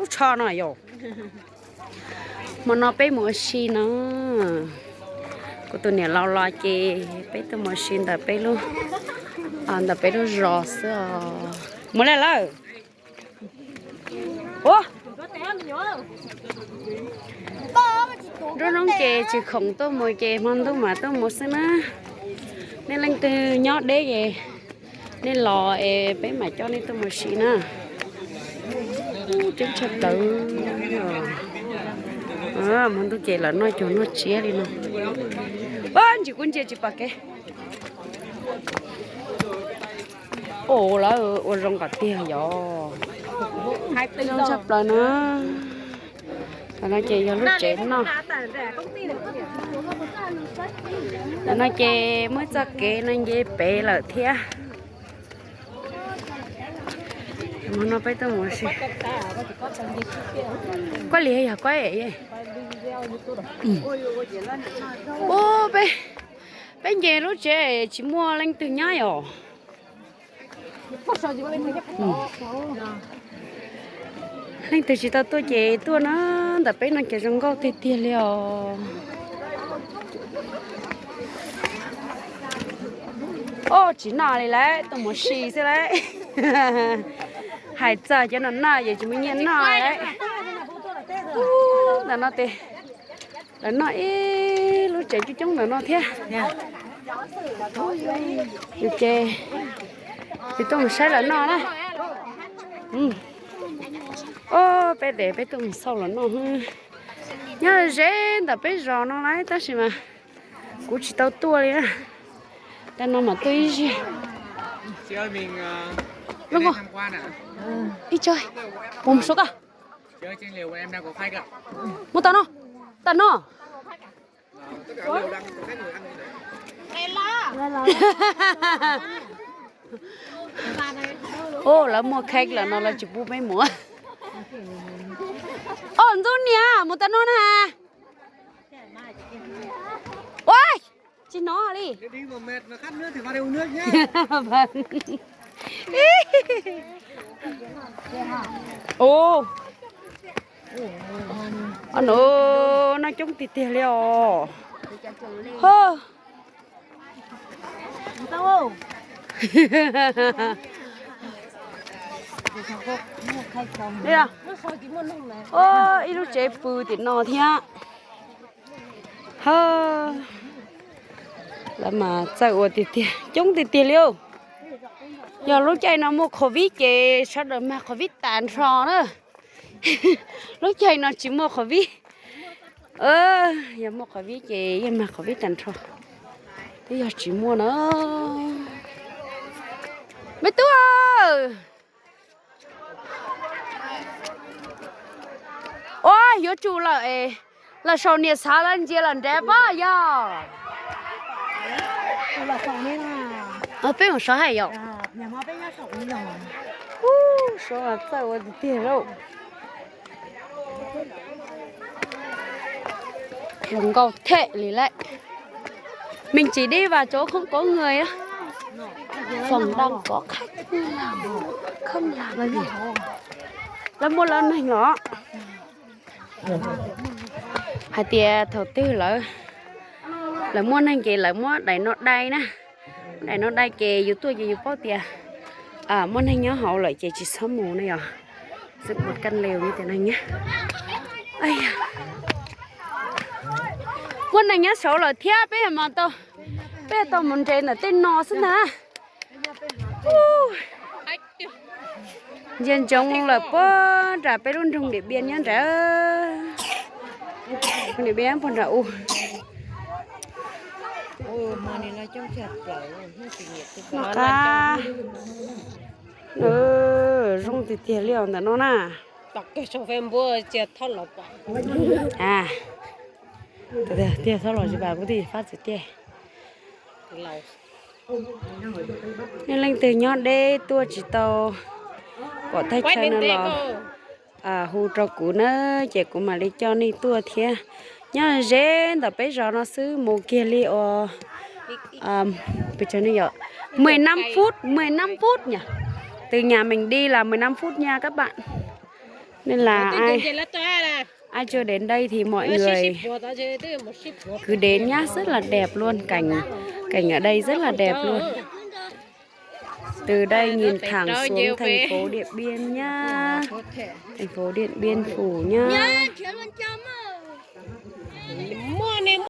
Lub tsho no yom. Hmo no peb mus ua si no. Kuv tus niam laus los ces peb tuaj mus ua si ntawm peb lub, ntawm peb lub zos xwb os. Mus li lawm. Ua, nruab hnub ces tsis khoom tuaj mus ces hmo ntuj mam tuaj mus xwb na. Nej leej twg nyob deb es nej los es peb mam coj nej tuaj mus si na. Ceeb tshaj plaws. Hmo ntuj ces lawv noj cuag noj tsiab li no. Ua ntsis kuv ntsia tsis pom kev. Ua lawv ua zoo kom tiag yom. Zoo tshaj plaws na. Tam no ces yog lub tsev noj. Tam no ces muaj txoj kev no nce pem lawm thiab. Hmo no peb tuaj mus si. Kuab li yog kuab. Ua peb, peb nce lub tsev tsis muaj leej twg nyob yom. Leej twg tsis tau tuaj ces tuaj na, ntawm peb no ces zoo nkauj tiag tiag li os. Oj, tsis noj li lawm, tuaj mus si xwb lawm. Hais txog cov no noj ces tsis muaj nyiaj noj lawm. Ntawm no ces lawv noj ib lub tsev coob coob ntawm no thiab. Ces yus tuaj mus saib lawv noj na. Ob peb tes peb tuaj mus xauj lawv noj. Nyob ze ntawm peb zos no lawm tab sis mas kuv tsis tau tuaj li. Tam no mam tuaj ib zaug. Ib co, pum sua koj. Mus tam no, tam no. Oj, lawv muaj cake lawm no lawv tsis pub peb mus. Oj, ntxub niam, mus tam no na. Ua, tsis hnov li. Ua, no coob tiag tiag li os. Ua, ib lub tsev pw tim no thiab. Lawv mas txawj ua tiag tiag, coob tiag tiag li. Yog lub caij no muaj covid ces sawv daws mag covid tas nrho na. Lub caij no tsis muaj covid. Yog muaj covid ces yeej mag covid tas nrho. Twb yog tsis muaj na. Me tub, ua yuav tsum lawm, lawv sau niam xav lawv ntsia lawm nrad pob yog. Peb mus sov hais yom. Sov txawj ua tiag tiag lauj. Hluas nkauj them li lawm. Mình chỉ đi vào chỗ không có người á. Phòng đang có khách không làm gì. Lawv muaj lawv neeg los. Hais tias thaum twg lawv, lawv muaj neeg ces lawv muab daim no dai na. Daim no dai ces yus tuaj ces yus paub tias muaj neeg nyob hauv lawm ces tsis txhob mus na yom. Xwb mus kaj liu li tias neeg nyob. Muaj neeg nyob saud lawm thiab peb mas tau, peb tau mus nres ntawm tej no xwb ntag. Ntsia ntsoov lawm puag nram peb lub nroog Điện Biên nyob nrad. Nroog Điện Biên puag nram u. Noj qab. Zoo tiag tiag li os ntawm no na. Tiag txhob los tsis pas kuv twb fab txiv tiag. Nej leej twg nyob deb tuaj tsis tau pom thaj chaw no los hu rau kuv na, ces kuv mam li coj nej tuaj thiab. Nyob ze ntawm peb zos no xwb mus kiag li uas pes tsawg ne yom, mười lăm phút, mười lăm phút nhỉ. Từ nhà mình đi là mười lăm phút nha các bạn. Nên là ai, ai chưa đến đây thì mọi người cứ đến nhá, rất là đẹp luôn, cảnh, cảnh ở đây rất là đẹp luôn. Từ đây nhìn thẳng xuống thành phố Điện Biên nhá. Thành phố Điện Biên Phủ nhá.